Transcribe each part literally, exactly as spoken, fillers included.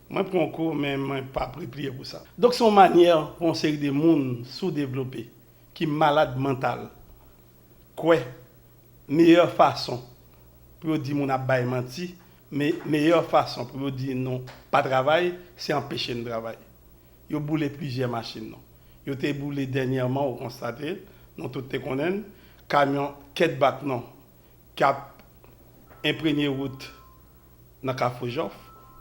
Mwen pran kou, men mwen p ap repliye pou sa. Donk, se yon manyè pou yon seri de moun soudevlope, ki malad mantal, kwè meyè fason pou yo di moun ap bay manti, me, meyè fason pou yo di nou pa travay, se anpeche n travay. Yo boule plizyè machin nou. Yo te boule dènyèman, ou konstate, nou tout te konnen, kamyon kèt bak nou k ap enprenye wout nan Kafou Jòf,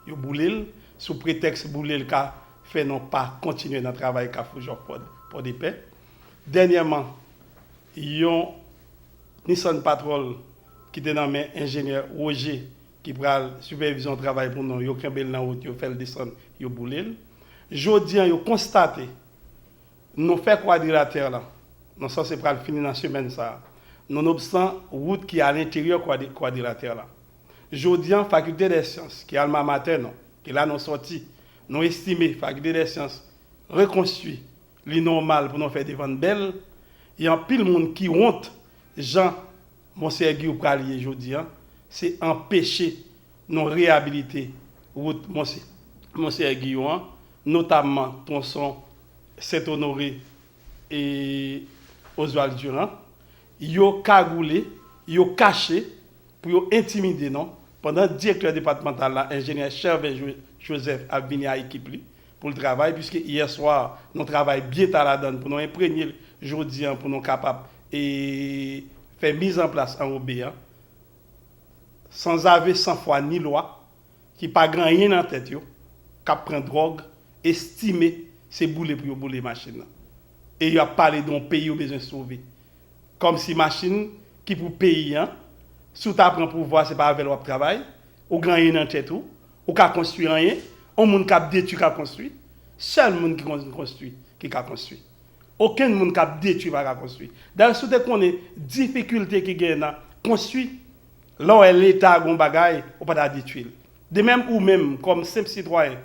yo boule l, sou pretèks boule l ka fè nou pa kontinye nan travay Kafou Jòf Pò, Pòdepè. Dènyèman, yon Nissan Patrol ki te nan men enjenyè Roger, ki pral sipèvize yon travay pou nou, yo kenbe l nan wout, yo fè l desann, yo boule l. Jodi a, yo konstate nou fè kwadrilatè la, nou sanse pral fini nan semèn sa a. Nonobstan wout ki alenteryè kwadri-, kwadrilatè la. Jodi a, Faculté des Sciences, ki alma mater nou, ki la nou sòti, nou estime Faculté des Sciences rekonstwi, li nòmal pou nou fè devan l bèl, e anpil moun ki wont jan Monseyè Guillot pral ye jodi a, se anpeche nou reyabilite wout Monse-, Monseyè Guillot an, notamman twonson Sent Onore e Oswald Durand. Yo kagoule, yo kache pou yo entimide nou, pandan direktè depatmantal la, enjenyè Chervais Jo-, Joseph, ap vini a ekip li pou l travay, piske yè swa, nou travay byen ta ladan l pou nou enprenye l jodi a, pou nou kapab, e, fè mizanplas anwobe a, sanzave, san fwa ni lwa, ki pa gen anyen nan tèt yo, k ap pran dwòg, estime se boule pou yo boule machin nan. E y ap pale de yon peyi yo bezwen sove. Kòmsi machin ki pou peyi an, si w ta pran pouvwa, se pa avè l w ap travay, ou gen anyen nan tèt ou, ou ka konstwi anyen, yon moun k ap detwi ka konstwi, sèl moun ki konn konstwi ki ka konstwi. Okenn moun k ap detwi pa ka konstwi. Dayè, si w te konnen difikilte ki genyen nan konstwi, lè w wè Leta gen yon bagay, ou pa ta detwi l. De menm ou menm, kòm senp sitwayen,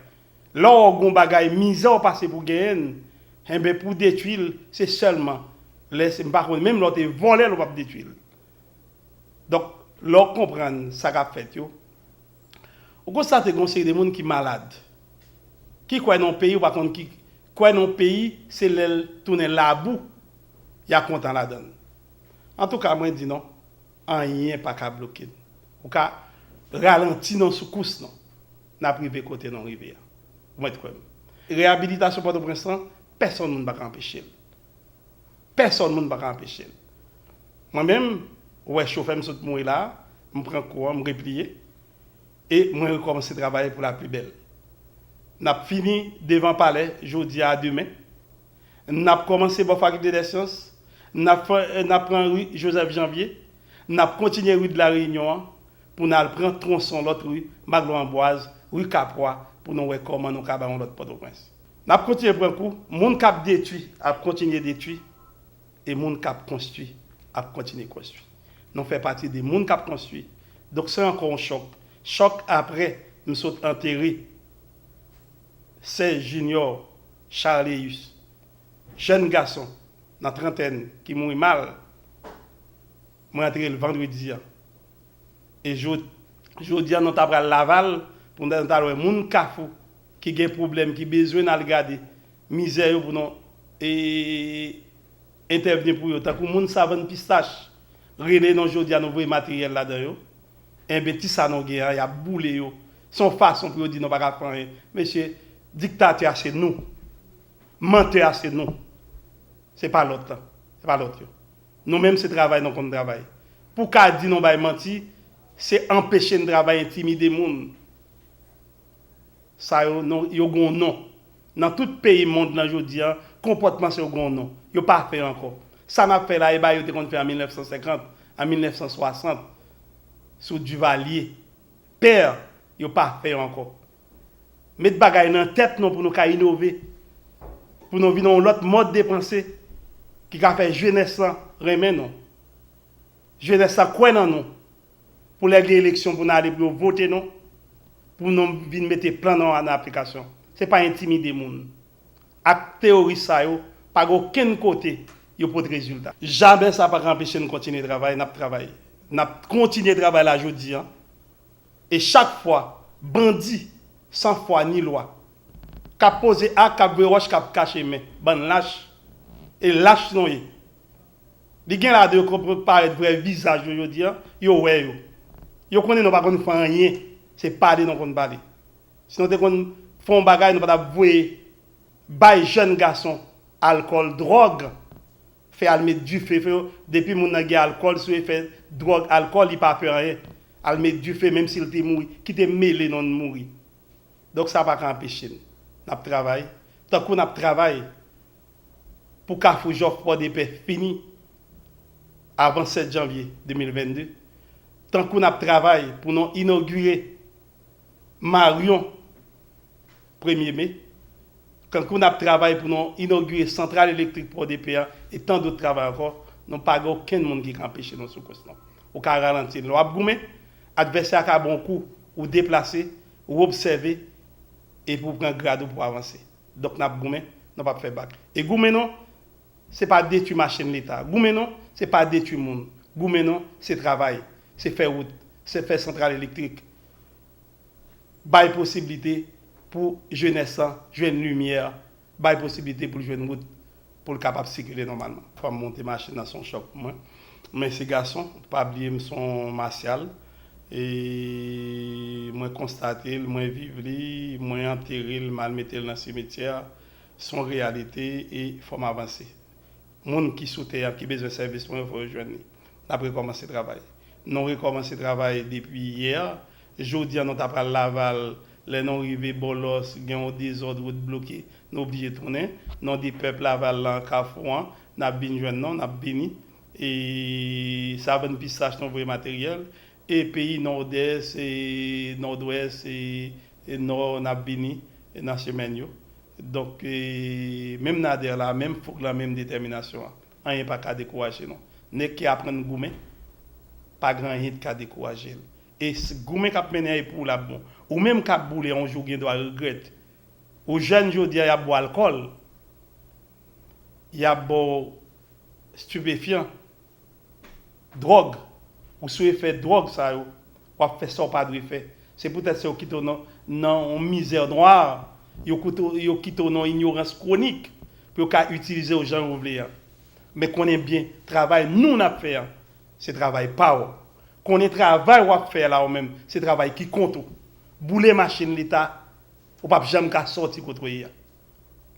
lè w wè w gen yon bagay, mizè w pase pou genyen l, enben, pou w detwi l, se sèlman lè, se, m pa konnen, menm lè w te vòlè l, ou p ap detwi l. Donk, lè w konprann sa k ap fèt yo, ou konstate gen yon seri de moun ki malad, ki kwè nan yon peyi, ou pa konn ki, kwè nan yon peyi, se lè l tounen labou, y a kontan ladan l. Antouka, mwen di nou, anyen pa ka bloke n. Ou ka ralanti nou sou kous nou. N ap rive kote nou rive a. Ou mèt kwè m. Reyabilitasyon Pòtoprens lan, pèsonn moun pa ka anpeche l. Pèsonn moun pa ka anpeche l. Mwen menm, ou wè chofè m sot mouri la a, m pran kou an, m repliye, e mwen rekòmanse travay pou la pli bèl. N ap fini devan palè jodi a, demen. N ap kòmanse bò Faculté des Sciences, n ap fè, n ap pran ri Joseph Janvier, n ap kontinye ri de la Réunion an, pou n al pran twonson lòt ri, Magloire Amboise, ri Kapwa, pou nou wè kòman nou ka bay yon lòt Pòtoprens. N ap kontinye pran kou, moun k ap detwi ap kontinye detwi, e moun k ap konstwi ap kontinye konstwi. Nou fè pati de moun k ap konstwi. Donk, se ankò yon chòk. Chòk apre m sot antere Serge Junior Charleus, jèn gason nan trantèn ki mouri mal. Mwen antre l vandredi a. E jo-, jodi a, nou ta pral Laval pou nou ta al wè moun Kafou ki gen pwoblèm, ki bezwen n al gade mizè yo pou nou, e, entèvni pou yo. Tankou moun Savann Pistach rele nou jodi a, nou voye materyèl ladan yo. Enben, ti sa nou gen an, y ap boule yo. Se yon fason pou yo di nou pa ka fè anyen. Mesye, diktatè a se nou. Mantè a se nou. Se pa lòt lan. Se pa lòt yo. Nou menm se travay nou konn travay. Pou ka di nou bay manti, se anpeche n travay, entimide moun. Sa yo, non, yo gen yon non. Nan tout peyi mond lan jodi a, konpòtman sa yo gen yon non. Yo pa fè yo ankò. Sa n ap fè la, e bagay yo te konn fè an mil nèf san senkant, an mil nèf san swasant, sou Duvalier. Pè, yo pa fè yo ankò. Met bagay nan tèt nou pou nou ka inove, pou nou vin yon lòt mòd de panse ki ka fè jenès lan renmen nou. Jenès lan kwè nan nou. Pou lè gen eleksyon pou n ale pou yo vote nou, pou nou vin mete plan nou an aplikasyon. Se pa entimide moun. Ak teyoris sa yo, pa gen okenn kote yo pote rezilta. Jamè sa pa ka anpeche n kontinye travay, n ap travay. N ap kontinye travay la jodi a. E chak fwa bandi san fwa ni lwa, k ap poze ak, k ap voye wòch, k ap kache men. Bann lach. E lach nou ye. Li gen ladan yo k parèt vrè vizaj yo jodi a, yo wè yo. Yo konnen nou pa konn fè anyen, se pale nou konn pale. Si nou te konn fè yon bagay, nou pa t ap voye bay jèn gason alkòl, dwòg, fè al met dife, fè yo, depi moun nan gen alkòl sou li, fè dwòg, alkòl, li pa pè anyen. Al met dife, menm si l te mouri, kite mele non l mouri. Donk sa pa ka anpeche n. N ap travay. Tankou n ap travay pou Kafou Jòf Pòdepè fini avan sèt janvye de mil vennde. Tankou n ap travay pou nou inogire Maryon premye me. Tankou n ap travay pou nou inogire santral elektrik Pòdepè a e tan dòt travay ankò, nou pa gen okenn moun ki ka anpeche nou sou kous nou. Ou ka ralanti l. Lè w ap goumen, advèsè a ka ba w kou, ou deplase, ou obsève, epi ou pran grad ou pou w avanse. Donk n ap goumen, nou p ap fè bak. E goumen nou, se pa detwi machin Leta. Goumen nou, se pa detwi moun. Goumen nou, se travay, se fè wout, se fè santral elektrik. Bay posiblite pou jenès lan jwenn limyè, bay posiblite pou l jwenn wout, pou l kapab sikile nòmalman. Fò m monte machin nan, se yon chòk pou mwen. Men se gason, pa bliye m se yon masyal. E mwen konstate l, mwen viv li, mwen antere l, m al mete l nan simetyè. Se yon reyalite e fò m avanse. Moun ki sou tè a, ki bezwen sèvis mwen, fò yo jwenn li. N ap rekòmanse travay. Nou rekòmanse travay depi yè. Jodi a, nou ta pral Laval. Lè nou rive Bòlòs, gen yon dezòd, wout bloke. Nou oblije tounen. Non de pèp Laval lan, Kafou an, n ap vin jwenn nou, n ap vini. E savann pistach, nou voye materyèl. E peyi Nòdès, e Nòdwès, e, e Nò, n ap vini, e nan semèn yo. Donk, e, menm Nadè la, menm fouk lan, menm detèminasyon an. Anyen pa ka dekouraje nou. Nèg ki aprann goumen, pa gen anyen ki ka dekouraje l. E s- goumen k ap mennen an e pou ou l ap bon. Ou menm k ap boule, yon jou w gen dwa regrèt. Ou jèn jodi a, y ap ba w alkòl, y ap ba w estipefyan, dwòg, ou sou efè dwòg sa yo, w ap fè sa w pa dwe fè. Se poutèt sa yo kite w nan, nan yon mizè nwa, yo kite w, yo kite w nan yon inyorans kwonik, pou yo ka itilize w jan yo vle an. Men konnen byen, travay nou n ap fè an, se travay pa w. Konnen travay w ap fè la ou menm, se travay ki kont ou. Boule machin Leta, ou p ap janm ka sòti kote w ye a.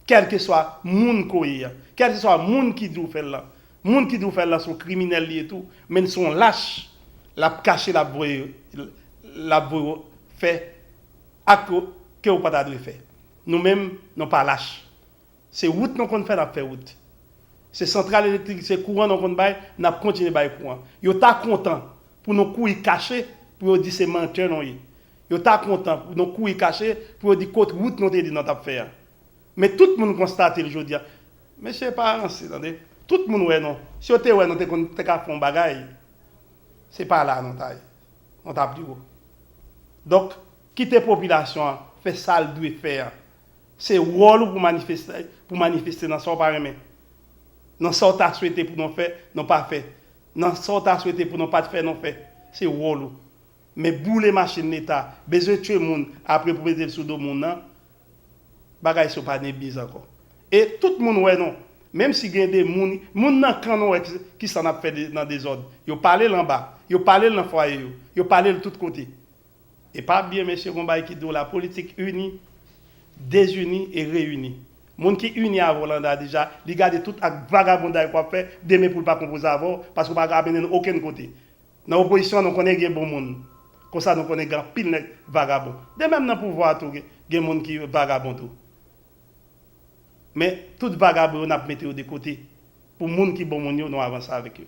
Kèlkeswa moun ke w ye a, kèlkeswa moun ki di w fè l lan, moun ki di w fè l lan se yon kriminèl li ye tou, men se yon lach, l ap kache, l ap voye, l ap voye w fè ak ke w pa ta dwe fè. Nou menm, nou pa lach. Se wout nou konn fè, n ap fè wout. Se santral elektrik, se kouran nou konn bay, n ap kontinye bay kouran. Yo ta kontan pou nou kouri kache, pou yo di se mantè nou ye. Yo ta kontan pou nou kouri kache, pou yo di kot wout nou te di nou t ap fè a. Men tout moun konstate l jodi a. Mesye pa ranse, tande. Tout moun wè nou. Si yo te wè nou te konn te ka fè yon bagay, se pa la nou ta ye. Nou ta pi wo. Donk, kite popilasyon an fè sa l dwe fè a. Se wòl ou pou manifeste, pou manifeste nan sa w pa renmen. Nan sa w ta swete pou nou fè, nou pa fè. Nan sa w ta swete pou nou pa t fè, nou fè. Se wòl ou. Men boule machin Leta, bezwen tye moun, apre pou mete l sou do moun nan, bagay sa yo pa gen biz ankò. E tout moun wè nou, menm si gen de moun, moun nan kan nou wè ki, ki sa n ap fè de- nan dezòd. Yo pale l anba, yo pale l nan fwaye yo, yo pale l tout kote. E pa bliye, mesye, gon bagay ki di w la, politik ini, dezini e reyini. Moun ki ini avè w lan la deja, li gade tout ak vagabonday w ap fè, demen pou l pa konpoze avè w, paske w pa ka mennen n okenn kote. Nan opozisyon an, nou konnen gen bon moun. Konsa, nou konnen gen anpil nèg vagabon. De menm nan pouvwa a tou, gen, gen moun ki vagabon tou. Men, tout vagabon yo, n ap mete yo de kote. Pou moun ki bon moun yo, nou avanse avèk yo.